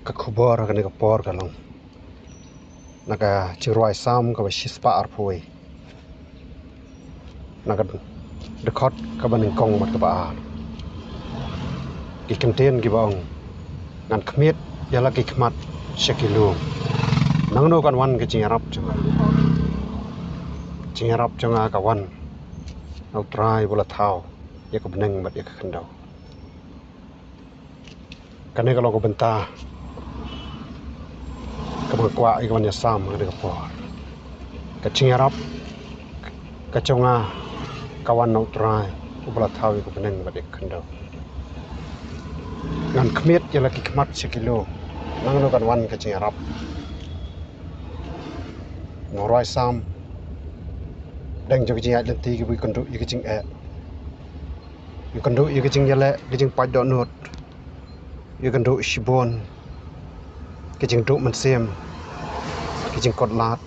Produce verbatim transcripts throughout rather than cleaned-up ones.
Ka khubor ha kane ka por ka long na ka jingrwai Salm kaba shispah arphew wei, na ka dkhot kaba nyngkong bad kaba ar. Ki kyntien kiba ong: Ngan khmied ïa la ki khmat sha ki lum. Nangno kan wan ka jingïarap jong nga? Jingïarap jong nga ka wan na U Trai uba la thaw ïa ka bneng bad ïa ka khyndew. Kane ka long ka bynta kaba nga kwah ïa ka ban ïasam ha kane ka por. Ka jingïarap ka jong nga ka wan na U Trai uba la thaw ïa ka bneng bad ïa ka khyndew. Ngan khmied ïa la ki khmat sha ki lum. Nangno kan wan ka jingïarap? Nongrwai Salm, dang jong ka jingïaid lynti kiba ïakynduh ïa ka jingeh, ïakynduh ïa ka jingïaleh, ka jingpait dohnud, ïakynduh shibun ka jingduh mynsiem, ka jingkut lad.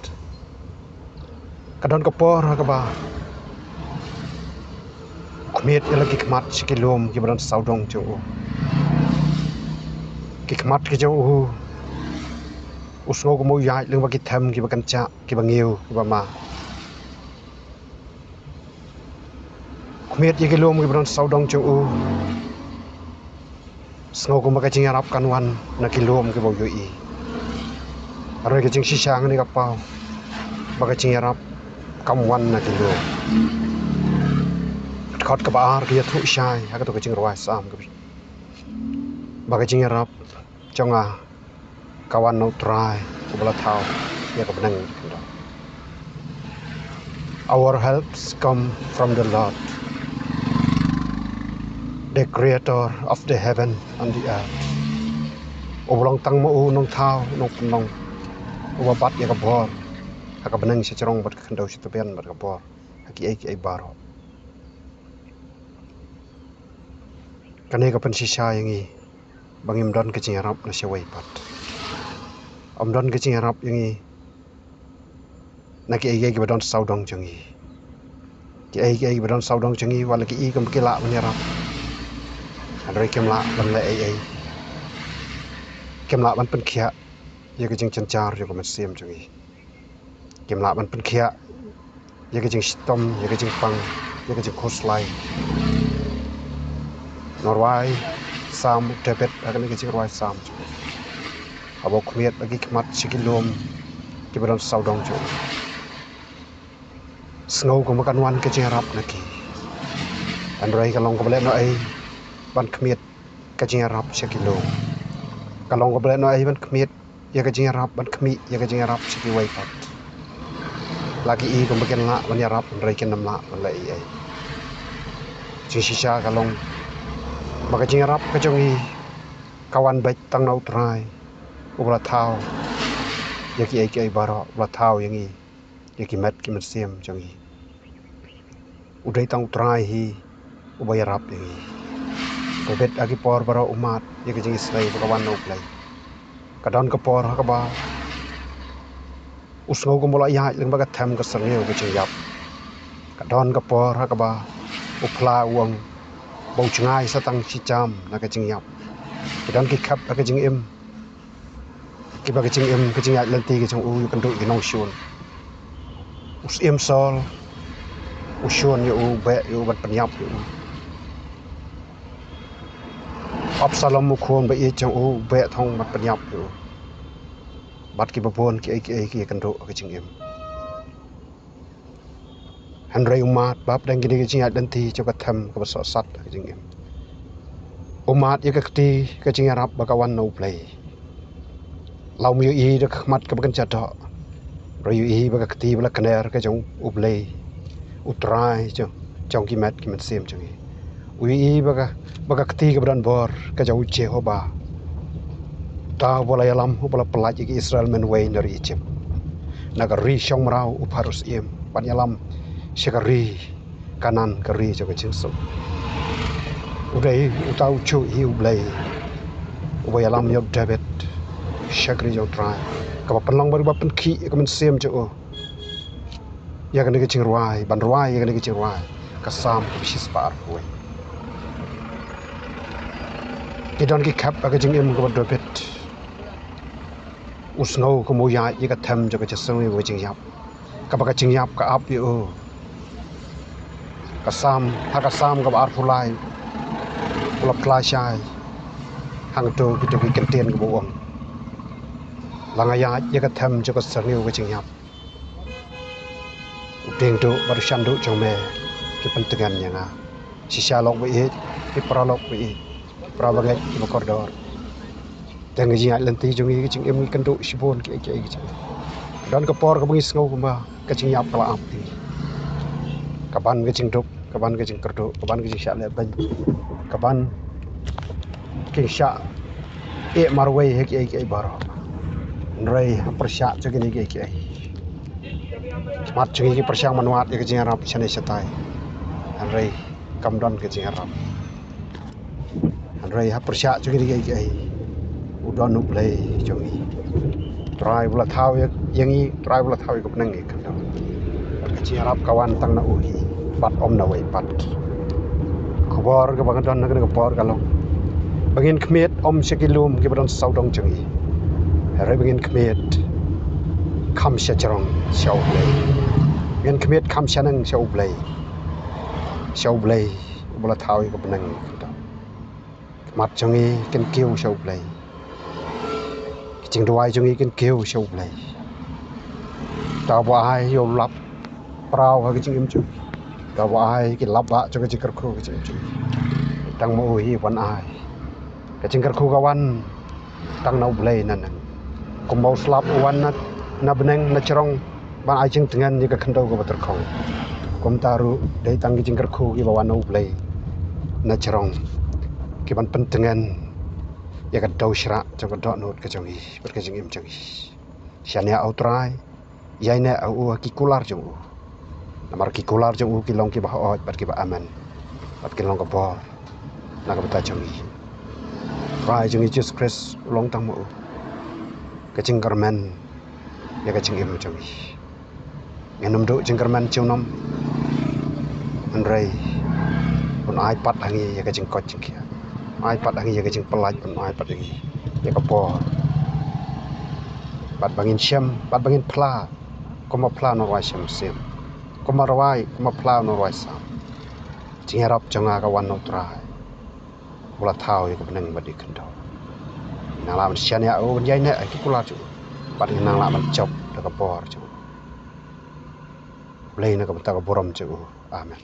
Ka don ka por ha kaba u khmied ïa la ki khmat sha ki lum kiba don sawdong jong u. Ki khmat ki jong u, u sngew kumba u ïaid lyngba ki them kiba kynjah, kiba ngiew, kiba ma. Khmied ïa ki lum kiba don sawdong jong u. Sngew kumba ka jingïarap kan wan na ki lum kiba u ïohi. Hynrei ka jingshisha hangne ka paw ba ka jingïarap kam wan na ki lum. Ka dkhot kaba ar ka ïathuh shai ha kato ka jingrwai Salm kaba, ba ka jingïarap jong nga ka wan na U Trai uba la thaw ïa ka bneng. Our helps come from the Lord, the creator of the heaven and the earth. Uba long tang ma u u nongthaw, u nongpynlong, uba bat ïa ka bor ha ka bneng sha jrong bad ka khyndew sha tbian bad ka bor ha kiei kiei baroh. Kane ka pynshisha ïa ngi ba ngim don ka jingïarap na shawei pat. Ym don ka jingïarap ïa ngi na kiei kiei kiba don sawdong jong ngi. Kiei kiei kiba don sawdong jong ngi, wat la ki i kumba ki lah ban ïarap, hynrei kim lah ban leh ei ei. Kim lah ban pynkhiah ïa ka jingjynjar jong ka mynsiem jong ngi. Kim lah ban pynkhiah ïa ka jingshitom, ïa ka jingpang, ïa ka jingkhuslai. Nongrwai Salm David ha kane ka jingrwai Salm jong u, haba u khmied la ki khmat sha ki lum kiba don sawdong jong u, sngew kumba kan wan ka jingïarap na ki. Hynrei ka long kaba lehnohei ban khmied ka jingïarap sha ki lum? Ka long kaba lehnohei ban khmied ïa ka jingïarap, ban khmih ïa ka jingïarap sha kiwei pat? La ki i kumba kin lah ban ïarap, hynrei kin ym lah ban leh ei ei. Jingshisha ka long ba ka jingïarap ka jong ngi ka wan beit tang na U Trai uba la thaw ïa kiei kiei baroh, uba la thaw ïa ngi, ïa ki met ki mynsiem jong ngi. U dei tang U Trai hi uba ïarap ïa ngi. Bad ha ki por baroh u mad ïa ka jingisynei ba ka wan na U Blei. Ka don ka por ha kaba u sngew kumba u la ïaid lyngba ka them ka syrngiew ka jingïap. Ka don ka por ha kaba u phla u ong ba u jngai sa tang shi jam na ka jingïap. Ki don ki khep ha ka jingim kiba ka jingim, ka jingïaid lynti ka jong u ïakynduh ïa ki nongshun. U Syiem Saul u shun ïa u, u beh ïa u ban pynïap ïa u. Absalom u khun ba ïeit jong u, u beh thong ban pynïap ïa u. Bad kiba bun kiei kiei ki ïakynduh ha ka jingim. Hynrei u mad ba hapdeng kine ki jingïaid lynti jong ka them kaba sohsat ha ka jingim, u mad ïa ka kti ka jingïarap ba ka wan na U Blei. La um ïohi da ka khmat kaba kynja doh, hynrei u ïohi ba ka kti ba la kner ka jong U Blei, U Trai jong, jong ki met ki mynsiem jong ngi. U ïohi ba ka, ba ka kti kaba don bor ka jong u Jehobah, uta uba la ïalam, uba la pyllait ïa ki Israel mynwei na ri Egypt, na ka ri shongmraw u Pharaoh syiem, ban ïalam sha ka ri Kanaan, ka ri jong ka jingsuk. U dei uta u juh hi U Blei uba ïalam ïa u David sha ka ri jong U Trai, kaba pynlong bad uba pynkhih ïa ka mynsiem jong u ïa kane ka jingrwai, ban rwai ïa kane ka jingrwai, ka Salm kaba shispah arphew wei. Ki don ki khep ha ka jingim kaba David U sngew kum u ïaid ïa ka them jong ka jingsngew ka jingïap, kaba ka jingïap ka ap ïa u. Ka Salm, ha ka Salm kaba arphew lai, u la phla shai hangto kito ki kyntien kaba u ong: La nga ïaid ïa ka them jong ka jingsngew ka jingïap, u dieng duh bad u shan duh jong me ki pyntngen ïa nga. Shisha lok ba ïeit, ki para lok ba ïeit, para bangeit kiba kordor. Tang ka jingïaid lynti jong ngi, ka jingim ngi kynduh shibun kiei kiei ki jingim. Don ka por kaba ngi sngew kumba ka jingïap ka la ap ïa ngi. Ka ban ka jingduk, ka ban ka jingkyrduh, ka ban ka jingshah leh beiñ, ka ban ki jingshah ïeh marwei ha kiei kiei baroh. Hynrei ha pyrshah jong kine kiei kiei, ki mat jong ngi ki pyrshang ban wad ïa ka jingïarap shane shatai. Hynrei kam don ka jingïarap. Hynrei ha pyrshah jong ngi kiei kiei, u don U Blei jong ngi. Trai u la thaw ïa, ïa ngi, Trai u la thaw ïa ka bneng ïa ka khyndew. Bad ka jingïarap ka wan tang na u hi, bad ym na wei pat. Khubor kaba nga don ha kane ka por ka long ba ngin khmied ym sha ki lum kiba don sawdong jong ngi, hynrei ba ngin khmied kham sha jrong sha U Blei. Ngin khmied kham shaneng sha U Blei, sha U Blei uba la thaw ïa ka bneng ïa ka khyndew. Ki mat jong ngi kin kiew sha U Blei, ki jingduwai jong ngi kin kiew sha U Blei. Uta uba ai ïa u lap praw ha ka jingim jong ngi, uta uba ai ki lap bah jong ka jingkyrkhu ha ka jingim jong ngi. Tang ma u hi ban ai. Ka jingkyrkhu ka wan tang na U Blei naneng. Kumba u slap u wan na, na bneng, na jrong, ban ai jingtngen ïa ka khyndew kaba tyrkhong, kumta ruh dei tang ki jingkyrkhu kiba wan na U Blei na jrong, ki ban pyntngen ïa ka dewshrah jong ka dohnud ka jong ngi bad ka jingim jong ngi. Shaniah ha U Trai, ïaineh ha u ha ki kular jong u. Namar ki kular jong u ki long kiba hooid bad kiba amen, bad kin long ka bor na ka bynta jong ngi. Trai jong ngi Jisu Khrist u long tang ma u ka jingkyrmen ïa ka jingim jong ngi. Ngin ym duh jingkyrmen junom, hynrei un ai pat ha ngi ïa ka jingkoit jingkhiah, un ai pat ha ngi ïa ka jingpyllait, un ai pat ha ngi ïa ka bor. Bad ba ngin shem, bad ba ngin phla kumba phla u nongrwai shem sien, kumba rwai, kumba phla u nongrwai Salm. Jingïarap jong nga ka wan na U Trai uba la thaw ïa ka bneng bad ïa ka khyndew. Ngin nang lah ban shaniah ha u, ban ïaineh ha ki kular jong u, bad ngin nang lah ban jop da ka bor jong u. Blei na ka bynta ka burom jong u. Amen.